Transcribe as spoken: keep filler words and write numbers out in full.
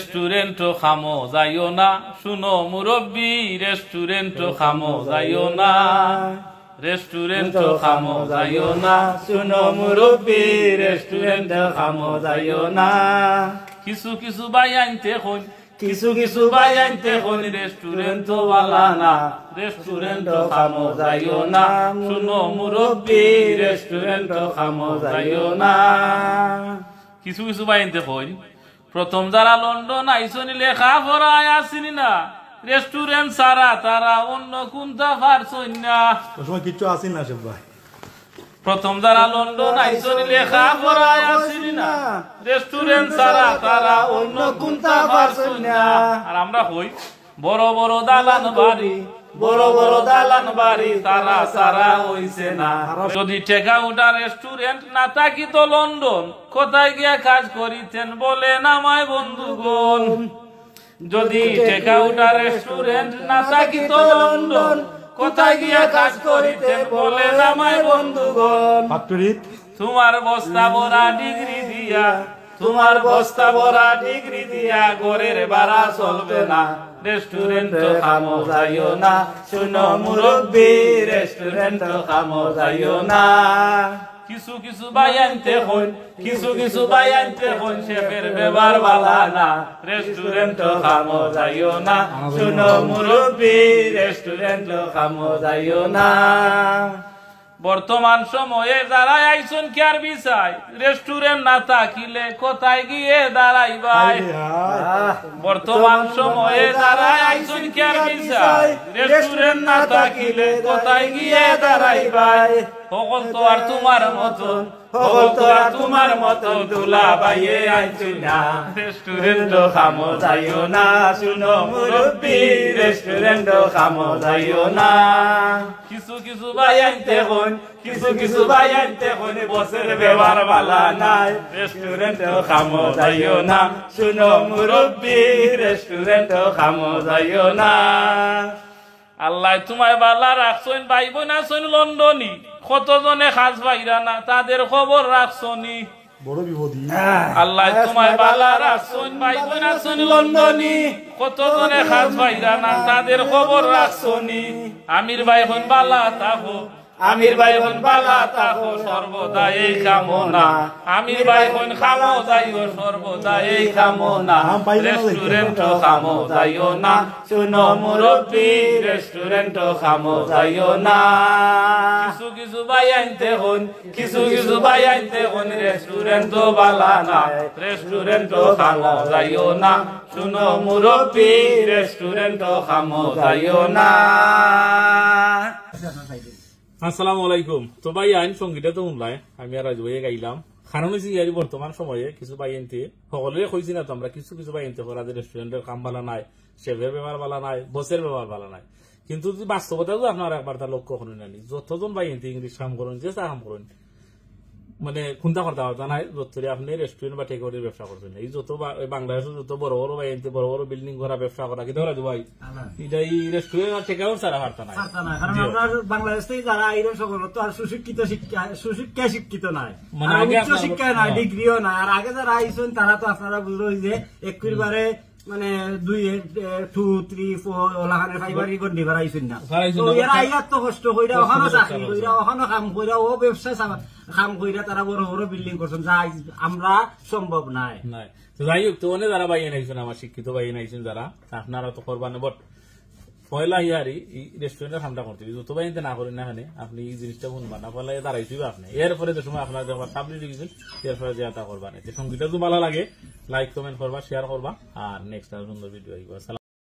রেস্টুরেন্টো খামো যাইও না, শুনো মুরব্বি, রেস্টুরেন্টো খামো যাইও না। রেস্টুরেন্টো খামো যাইও না, শুনো মুরব্বি, রেস্টুরেন্টো খামো যাইও না। কিছু কিছু ভাইয়াইন্তে কইন, কিছু কিছু ভাইয়াইন্তে কইন, রেস্টুরেন্টো বালা না, রেস্টুরেন্টো খামো যাইও না, শুনো মুরব্বি, রেস্টুরেন্টো খামো যাইও না। কিছু কিছু ভাইয়াইন্তে কইন, প্রথম যারা লন্ডন আইছইন লেখা পড়ায় আছইন না, রেস্টুরেন্ট ছাড়া তারা অন্য কুন্তা পারছইন না। ওই সময় কিচ্ছু আছইন না, সব ভাই। প্রথম যারা লন্ডন আইছইন লেখা পড়ায় আছইন না, রেস্টুরেন্ট ছাড়া তারা অন্য কুন্তা পারছইন না। আর আমরা কই, বড় বড় দালান বাড়ি, বড় বড় দালান বাড়ি, তারা ছাড়া অইছে না। যদি টেক আউট আর রেস্টুরেন্ট না থাকিতো লন্ডন, কোথায় গিয়া কাজ করিতেন বলেন আমায় বন্ধুগণ। যদি টেক আউট আর রেস্টুরেন্ট না থাকিতো লন্ডন, কোথায় গিয়া কাজ করিতেন বলেন আমায় বন্ধুগণ। তোমার বস্তা ভরা ডিগ্রি দিয়া, তোমার বস্তা ভরা ডিগ্রি দিয়া ঘরের ভাড়া চলবে না। রেস্টুরেন্টো খামো যাইও না, শুনো মুরব্বি, রেস্টুরেন্টো খামো যাইও না। কিছু কিছু ভাইয়াইন্তে কইন, কিছু কিছু ভাইয়াইন্তে কইন, শেফের ব্যবহার বালা না। রেস্টুরেন্টো খামো যাইও না, শুনো মুরব্বি, রেস্টুরেন্টো খামো যাইও না। বর্তমান সময়ে যারা আইছইন কেয়ার ভিসায়, রেস্টুরেন্ট না থাকিলে কোথায় গিয়া দাঁড়াইবায়? হায় রে হায়। বর্তমান সময়ে যারা আইছইন কেয়ার ভিসায়, রেস্টুরেন্ট না থাকিলে কোথায় গিয়া দাঁড়াইবায়? হকল তো আর তোমার মতন, হকল তো আর তোমার মতন দুলাভাইয়ে আইছইন না। রেস্টুরেন্টো খামো যাইও না, শুনো মুরব্বি, রেস্টুরেন্টো খামো যাইও না। কিছু কিছু ভাইয়াইন্তে কইন, কিছু কিছু ভাইয়াইন্তে কইন, বসের ব্যবহার বালা নায়। রেস্টুরেন্টো খামো যাইও না, শুনো মুরব্বি, রেস্টুরেন্টো খামো যাইও না। আল্লায় তোমায় বালা রাখছইন, ভাই বইন আছইন লন্ডনি, কতজনে কাজ পাইরা না, তাদের খবর রাখছনি? বড় বিপদি। আল্লায় তোমায় বালা রাখছইন, ভাই বইন আছইন লন্ডনি, কতজনে কাজ পাইরা না, তাদের খবর রাখছনি? আমির ভাই বইন বালা থাকো, আমির ভাই বইন বালা থাকো, সর্বদা এই কামনা। আমির ভাই বইন খামো যাইও, সর্বদা এই কামনা। রেস্টুরেন্টো খামো যাইও না, শুনো মুরব্বি, রেস্টুরেন্টো খামো যাইও না। কিছু কিছু ভাইয়াইন্তে কইন, কিছু কিছু ভাইয়াইন্তে কইন, রেস্টুরেন্টো বালা নায়, রেস্টুরেন্টো খামো যাইও না, শুনো মুরব্বি, রেস্টুরেন্টো খামো যাইও না। আসসালামু আলাইকুম। তো ভাইয়াইন, সঙ্গীটা তো শুনলায়, আমি আর রাজু ভাইয়ে গাইলাম। কারণ অইছে ইয়ারি বর্তমান সময়ে কিছু ভাইয়াইন্তে, হকলরে কইছি না তো আমরা, কিছু কিছু ভাইয়াইন্তে কইরা যে রেস্টুরেন্টর কাম বালা নায়, শেফের ব্যবহার বালা নায়, বসের ব্যবহার বালা নায়। কিন্তু যদি বাস্তবতা যদি আপনারা একবার তা লক্ষ্য করইন না নি, যতজন ভাইয়াইন্তে ইংলিশ কাম করইন, যে চা কাম করইন, মানে কুন্তা করতা পারতা নায়, যতরে আপনে রেস্টুরেন্ট বা টেক আউটের ব্যবসা করছইন না। এই যত বা-, এই বাংলাদেশো যত বড় বড় ভাইয়াইন্তে বড় বড় বিল্ডিং করা, ব্যবসা করা, কিতা করা ভাই? ইটা এই রেস্টুরেন্ট আর টেক আউট ছাড়া পারতা নায়। পারতা নায়, কারণ জি। আমরা বাংলাদেশ থাকি যারা আইরা সকল তো আর সুশিক্ষিত শিক্ষা, সুশিক্ষায় শিক্ষিত নায়। মানে আর আগে উচ্চ আপনার শিক্ষায় নায়, হ্যাঁ। ডিগ্রিও নায়। আর আগে যারা আইছইন তারা তো আপনারা বুঝরা যে একেবারে মানে দুই, এ, টু, থ্রি, ফোর, ওলাখানে ফাইবার ই গন্ডি বাড়াইছইন না। বাড়াইছইন তো না, এরা বলতে আইয়া তো কষ্ট কইরা, কষ্ট অখানো কইরা চাকরি চালাইছইন। কইরা, অখানো কাম কইরা, ও ব্যবসা চালা-, কাম কইরা তারা বড় বড় বিল্ডিং করছইন, যা আম-, আমরা সম্ভব নায়। নায়। তো যাই হোক, তো অনে যারা ভাইয়াইন আইছইন, আমার শিক্ষিত ভাইয়াইন আইছইন যারা, তা আপনারা তো করবা না, but পয়লা ইয়ারি এই রেস্টুরেন্টর কামটা করতে, যত ভাইয়াইন্তে না করইন না কেনে, আপনে এই জিনিসটা হুনবা না, পয়লা ইয়া দাঁড়াইছইবা আপনে। এরপরে যে সময় আপনারা যখন পাবলিশ অইগেছইন, এরপরে যে এটা করবা না। তো সঙ্গীটা যদি ভালা লাগে, like, comment করবা, share করবা, আর next আরো সুন্দর ভিডিও আইবো। আসসালামু